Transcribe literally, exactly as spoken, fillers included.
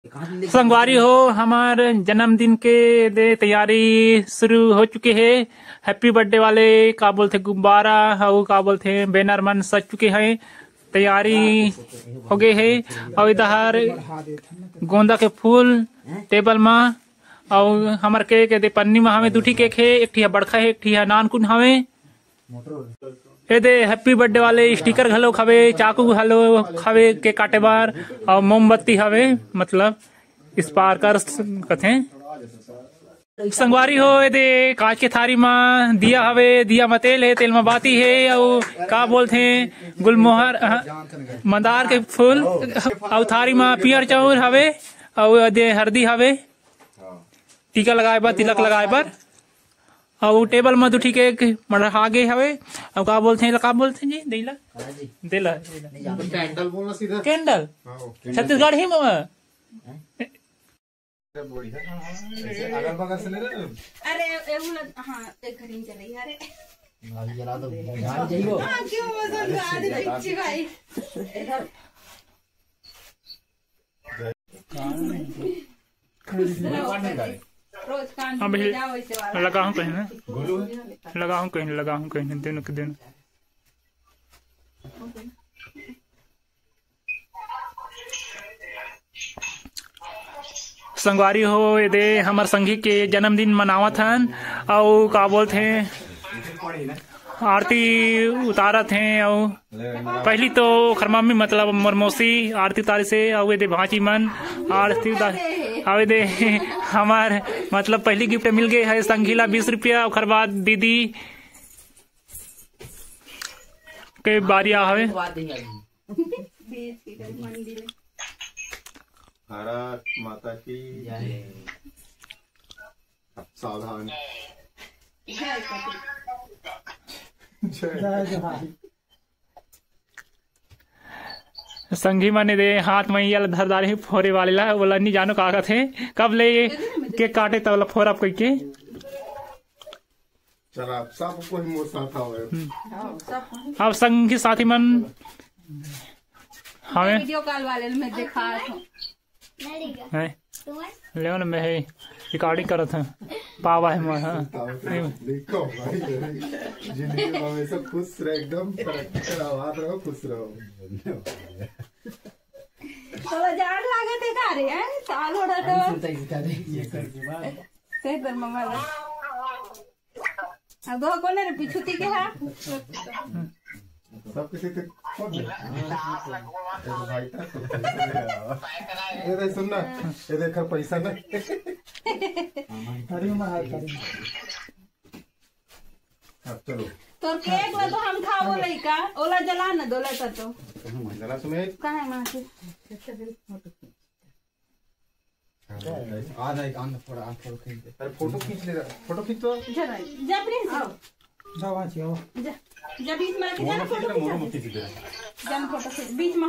संगवारी हो, हमर जन्मदिन के दे तैयारी शुरू हो चुके हे। Happy birthday वाले का बोलथे गुब्बारा अउ का बोलथे banner मन सज चुके हे, तैयारी हो गए हे। अउ इधर गोंदा के फूल table मा, अउ हमर cake दे पन्नी मा हवे, दू ठी cake हे, एक ठी ह बड़खा हे, एक ठी ह नानकुन हवे। ए दे happy birthday वाले sticker घलो हवे, चाकू घलो हवे cake काटे बर, अउ मोमबत्ती हवे, मतलब sparkers कथे। संगवारी हो, ए दे कांच के थारी मा दिया हवे, दिया मा तेल हे, तेल मा बाती हे, अउ का बोलथे गुलमोहर, अ, मंदार के फूल, अउ थारी मा पियर चाउर हवे, अउ ए दे हरदी हवे, टीका लगाए बर, तिलक लगाए बर। अउ table म दू ठी cake मढ़ा गे हवे। अउ का बोलथे एला, का बोलथे जी? देला? देला। Candle बोलना सीधा। Candle? हाँ, वो candle। छत्तीसगढ़ी म। बढ़िया। ऐसे अगल बगल से ले ले। अरे, ए, उ लग-, हाँ, एक घड़ी में चले, अरे। अभी जला दो, जान जाइयो। हाँ, क्यों वो सब आज देखी भाई। खुश रहो। रोज कान हाँ भैया, में जाओ ऐसे वाला। लगाहूँ कहीं ना, लगाहूँ कहीं, लगाहूँ कहीं, दिन के दिन। संगवारी हो, ए दे हमर संगी के जन्मदिन मनावत हन, अउ का बोलथे, आरती उतारत हे, अउ पहली तो ओखर मम्मी, मतलब मोर मौसी आरती उतारिस हे, अउ ए दे भांची मन आरती उतार, अउ ए दे हमर, मतलब पहली gift मिल गे हे संगी ला बीस रुपया, ओखर बाद दीदी के बारी आ हवे। भारत माता की जय। सावधान। जय। जय जोहार। संगी मन ए दे हाथ म ये ला धर डारे हे फोरे वाले ला, ओला नी जानो का कथे, कब ले cake काटे तब ला फोरब कहिके। चला, सब कोई मोर साथ आवे। हम्म। हाँ, सब कोई। अब संगी साथी मन हवे। Video call वाले में देखा तो। हैं? लेवन में हे, recording करत हे। पावा हे मोर, हाँ। देखो भाई, जिंदगी में हमेशा खुश रहे, एकदम तरक्की कर, आबाद रहो, खुश रहो। तो जाड़ लागत हे का रे, हैं? साल हो रहा तो। सही कर मम्मा ला। अब दो कोने रे पिछुती के हा? सब किसी के खोल दे। तेरे भाई का तो ये रे सुन ना, ये देख पैसा ना। करी मा हाल करी। अब चलो। तोर cake ला तो हम खाबो लइका, ओला जला न दो लइका तो। जला सुमेश। काहे माँ के? आ जाए, आ ना, थोड़ा, आ, थोड़ा खींच दे। अरे, फोटो खींच ले, फोटो खींच तो। जा भाई, जा प्रिंस। जा, वहाँ से आओ। जा, जा बीच में आके जा ना, फोटो खींच दे। जा ना, फोटो खींच, बीच में।